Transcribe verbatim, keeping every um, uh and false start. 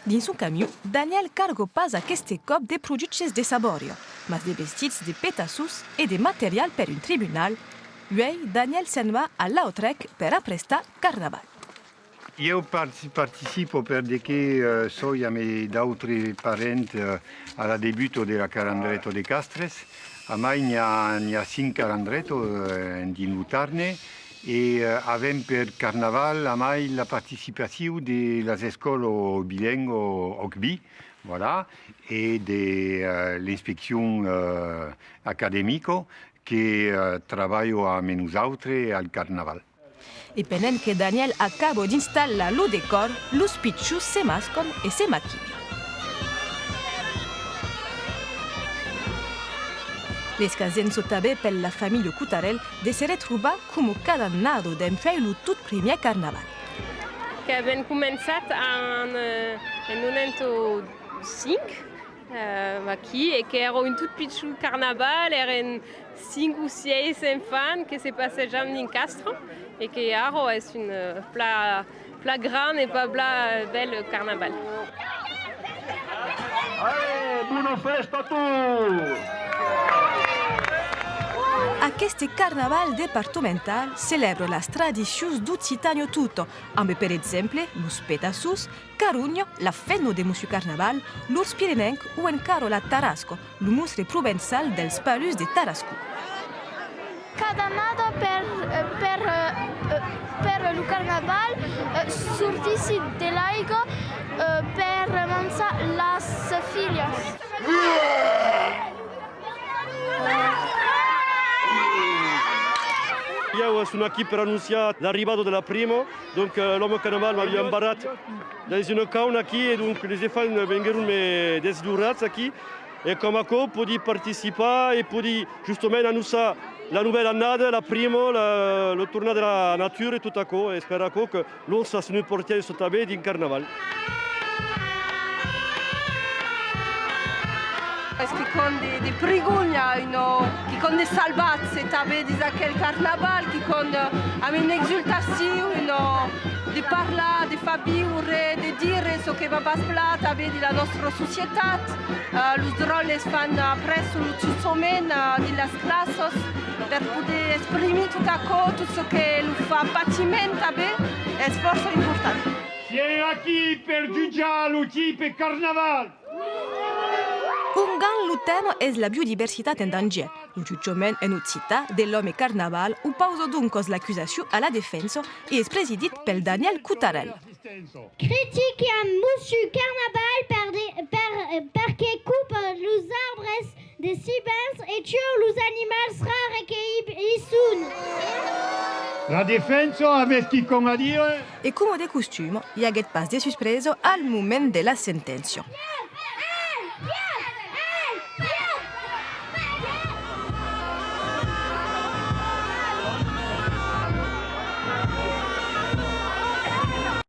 Dins son camion, Daniel carga pas aqueste còp de produches de sabòria, mas de vestits, de petaçons e de material per un tribunal. Uèi, Daniel se'n va a Lautrec per aprestar Carnaval. Ieu parti-, participo per de que, eh, soi amé d'autres parents, eh, a la debuta de la Calandreta de Castres. Amai n'i a, n'i a cinc calandretas, eh, dins lo Tarn, e, eh, avèm per Carnaval amai la participacion de las escòlas bilinguas Òc Vin, voilà, e de, eh, l'inspeccion, eh, academica que, eh, trabalha amé nosautres al Carnaval. E pendent que Daniel acaba d'installar lo decòr, los pichons se mascan e se maquilhan. L'escasença tanben per la familha Cotarèl de se retrobar coma cada annada dempuèi lo tot primièr Carnaval. Qu'avèm començat en, eh, en noranta-cinc, eh, aquí, e que èra un tot pichon Carnaval, èrem cinc o sièis enfants que se passejam dins Castres, e que ara es un, eh, plan, plan grand e plan, plan bèl Carnaval. Allez, bona fèsta a tots! Aqueste Carnaval departamental celèbra las tradicions d'Occitània tota, ambe, per exemple, los petaçons, Carronha, la femna de Mossur Carnaval, l'ors pirenenc o encara la tarasca, lo mostre provençal dels palucs de Tarascon. Cada annada per, eh, per, eh, eh, per lo Carnaval, eh, sortissi de l'aiga, eh, per manjar las filhas. Ieu son aquí per anonciar l'arribada de la prima. Donc, eh, l'òme Carnaval m'aviá embarrat dins una cauna aquí, e donc los enfants venguèron me desdurats aquí. E coma aquò, pòdi participar e pòdi justament anonciar la novèla annada, la prima, la, la tornada de la natura e tot aquò. E es per aquò que l'ors es un important tanben dins Carnaval. Es quicòm de, de prigond, i a un, quicòm de salvatge tanben dins aquel Carnaval, quicòm, eh, amb una exultacion, eh, de parlar, de far viure, de dire çò que va pas plan tanben dins la nòstra societat. Eh, los dròlles fan après lo jutjament, eh, dins las classas per poder exprimir tot aquò, tot çò que lo fa patiment tanben, es fòrça important. Siem aquí per jutjar lo tipe Carnaval! Ongan lo tèma es la biodiversitat en dangièr. Lo jutjament en occitan de l'òme Carnaval opausa doncas l'acusacion a la defensa e es presidit pel Daniel Cotarèl. Critiquem Mossur Carnaval per de, per, perque copa los arbres de sivens e tua los animals rares que i, i son. La defensa, avètz quicòm a dire? E coma de costuma, i aguèt pas de suspresa al moment de la senténcia.